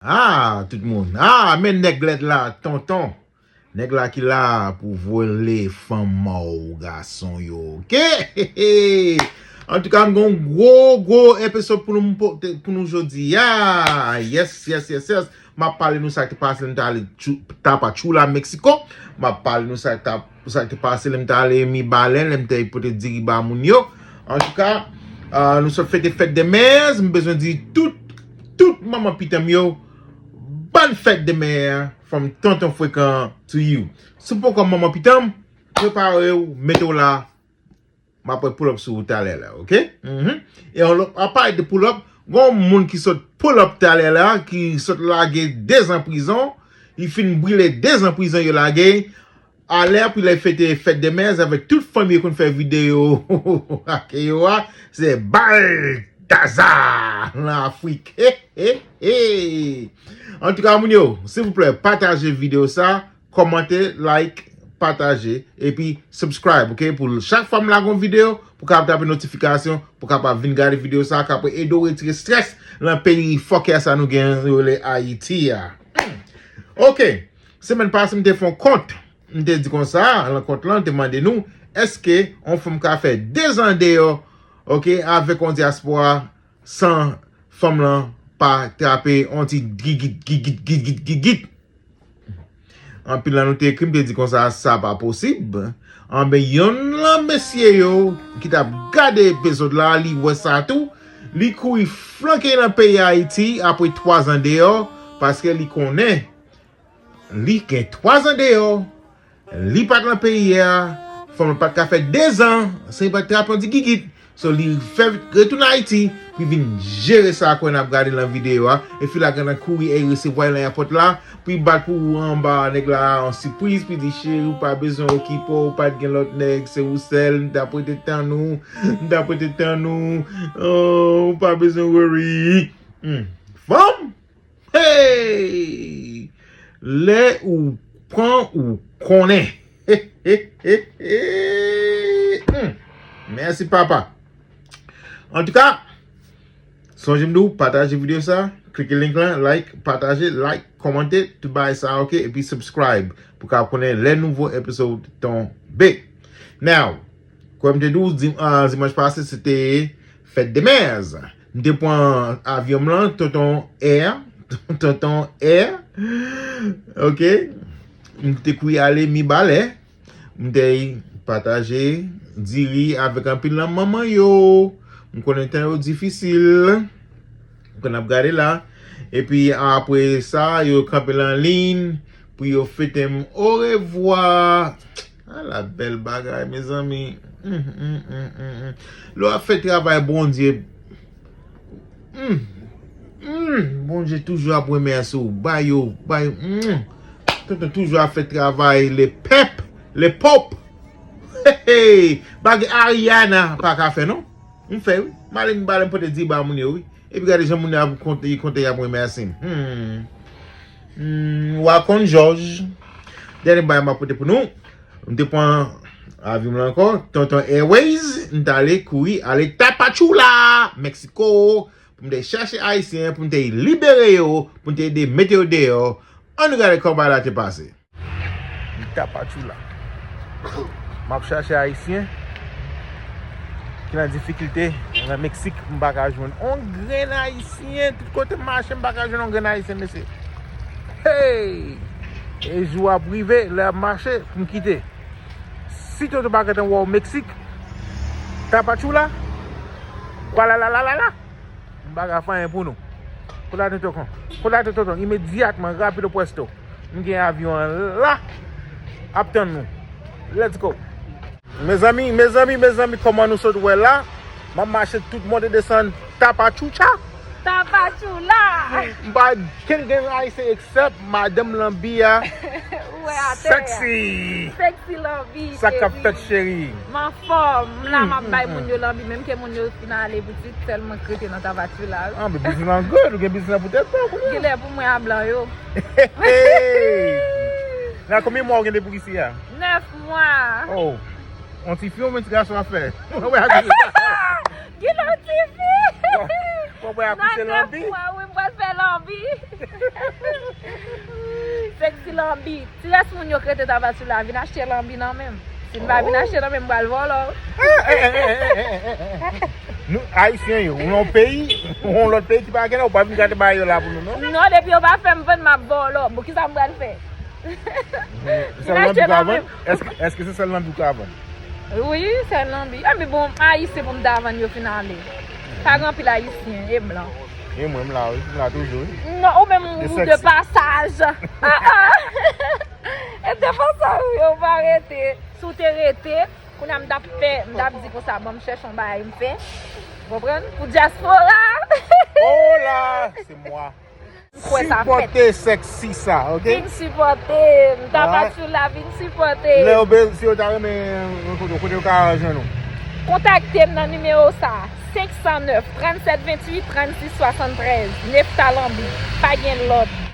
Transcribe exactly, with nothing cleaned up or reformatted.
Ah, tout moun. Ah, men nèg lèd la, tonton. Nèg la ki la pou vole fanm ou gason yo, oke? Antouka, m gen yon gwo, gwo episode pou nou, pou nou jodi a. Yes, yes, yes, yes. M ap pale nou sa k te pase lè m t ale Chu-, Tapachula, Mexico. M ap pale nou sa k t ap, sa k te pase lè m t ale Mibalè, lè m te pote diri ba moun yo. Antouka, ah, nou sot fete fèt de mèz, m bezwen di tout, tout manman pitan m yo, bòn fèt de mèz from Tonton Frekan to you. Si w poko manman pitan m, prepare w, mete w la, m ap pull up sou ou talè la, oke? Mhm. E an lòt, apa de pull up, gon moun ki sot pull up talè la, ki sot lage de zan prizon, li fin brile de zan prizon yo lage, alè pou lè fete fèt de mèz avèk tout fanmi yo konn fè videyo ak yo a, se Baltazar nan Afrik. He, he, he. Antouka, moun yo, silvouplè, pataje videyo sa, kòmante, like, pataje, epi subscribe, oke? Pou chak fwa m lage yon videyo, pou kapab tape notifikasyon, pou kapab vin gade videyo sa, k ap ede w retire strès nan peyi fòkè sa nou gen, yo rele Ayiti a. Hmm. Oke, semèn pase, m te fè yon kont. M te di konsa, nan kont lan, m te mande nou, èske yon fanm ka fè de zan deyò, oke, avèk yon dyaspora san fanm lan pa trape yon ti gigit, gigit, gigit, gigit? Anpil nan nou te ekri m, te di konsa, sa pa posib. Anben, yonn nan mesye yo ki t ap gade epizòd la, li wè sa tou. Li kouri flanke nan peyi Ayiti apre twa zan deyò, paske li konnen li gen twa zan deyò. Li pa t nan peyi a, fanm lan pa t ka fè de zan san li pa t trape yon ti gigit. So, li fè retounen Ayiti pou li vin jere sa, kwè n ap gade nan videyo a. E fi la gentan kouri e resevwa l nan èpòt la, pou li bat pou anba nèg la yon sipriz, pou li di, "Cheri, ou pa bezwen okipe w, ou pa t gen lòt nèg, se ou sèl, m t ap rete tann ou, m t ap rete tann ou, oh, ou pa bezwen worry." Hmm. Fanm! Hey! Lè ou pran, ou konnen. Hmm. Mèsi, papa. Antouka, sonje m di w, pataje videyo sa, klike link lan, like, pataje, like, kòmante, tout bagay sa, oke? Epi subscribe, pou ka konnen lè nouvo episode tonbe. Now, kòm m te di w, dim-, ah, dimanch pase, se te fèt de mèz. M te pran avyon m lan, Tonton Air. Tonton Air. Oke. M te kouri ale Mibalè. M te pataje diri avèk anpil nan manman yo. M konnen tan yo difisil. M konn ap gade la. Epi apre sa, yo kanpe lan liy pou yo fete m orevwa. Ala bèl bagay, mezanmi. Hum, hum, hum, hum, hum. Lè w ap fè travay Bondye, hum, hum, Bondye toujou ap remèsye w. Bay yo, bay, hum. Tonton toujou ap fè travay lepèp, lepòp. Hey, hey. Bagay Ariana pa ka fè, non. M fè, wi. M ale m bale, m pote diri ba moun yo, wi. Epi gade jan moun yo ap konte, konte y ap remèsye m. Hmm. Hmm, Wa konn Jòj. Dènye bagay m ap pote pou nou. M te pran avyon m lan ankò, Tonton Airways, m t ale kouri, ale Tapachula, Mexico, pou m te chache Ayisyen, pou m te libere yo, pou m te ede mete yo deyò. Ann nou gade kòman bagay la te pase. Li Tapachula. M ap chache Ayisyen ki nan difikilte nan Meksik, m pa ka jwenn on grenn Ayisyen. Tout kote m mache, m pa ka jwenn on grenn Ayisyen, mesye. Hey! E jou ap rive, lè ap mache, pou m kite. Si Toto pa gentan wè w Meksik, Tapachula, kwa la la la la la. M pa ka fè anyen pou nou. Kote la te tonton? Kote la te tonton? Imedyatman, rapido presto. M gen avyon an la, ap tann nou. Let's go. Mezanmi, mezanmi, mezanmi, kòman nou sot wè la? M ap mache tout monte desann Tapachula. Tapachula. M pa kenn gen Ayisyen eksèp madanm lanbi a. Ou wè atè a. Sexy. Sexy lanbi. Sa k ap fèt, cheri? M anfòm. M la, m ap bay moun yo lanbi, menm ke moun yo fin ale pitit, tèlman k rete nan Tapachula. Ah, men biznis lan good, ou gen biznis lan pou tèt pa w, kounye a. Genlè pou mwen a blan yo. Hey! Nan konbyen mwa ou gen depi w isi a? Nèf mwa. Oh. On ti fi oubyen ti gason ap fè? Mwen wè akouche. Gen lòt ti fi. Bon, mwen wè akouche lanbi. Nan nèf mwa, wi, m pral fè Lanbi. Sexy Lanbi. Ti rès moun yo k rete Tapatou la, vin achte lanbi nan men m. Si n pa vin achte nan men m, m pral vòlò. Nou Ayisyen yo, ou nan yon peyi, ou nan yon lòt peyi ki pa gen la, ou pa vin gade bagay yo la pou nou non. Non, depi yo pa fè m vann, m ap vòlò. Bon, kisa m pral fè? Sèl lanbi ou ka vann? Èske èske se sèl lanbi ou ka vann? Wi, sèl lanbi. Epi bon, Ayisyen pou m ta vann yo fin ale. Pa gen anpil Ayisyen, e blan. E mwen m la wi, m la toujou wi. Non, ou menm ou de pasaj. E de pasaj wi, ou pa rete. Si w te rete, kounye a m t ap fè, m t ap di konsa, ban m chèche yon bagay m fè. Konprann? Pou dyaspora. Oh la, se mwa. M kwè sa fèt. Sipòte sèksi sa, ok? Vin sipòte m. Tapatou la, vin sipòte. Lè yo be, si yo ta renmen rankontre w, kote yo ka jwenn ou? Kontakte m nan nimewo sa, senk san nèf, trannsenk venntuit, trannsis swasanntrèz, Nefta Lanbi. Pa gen lòt.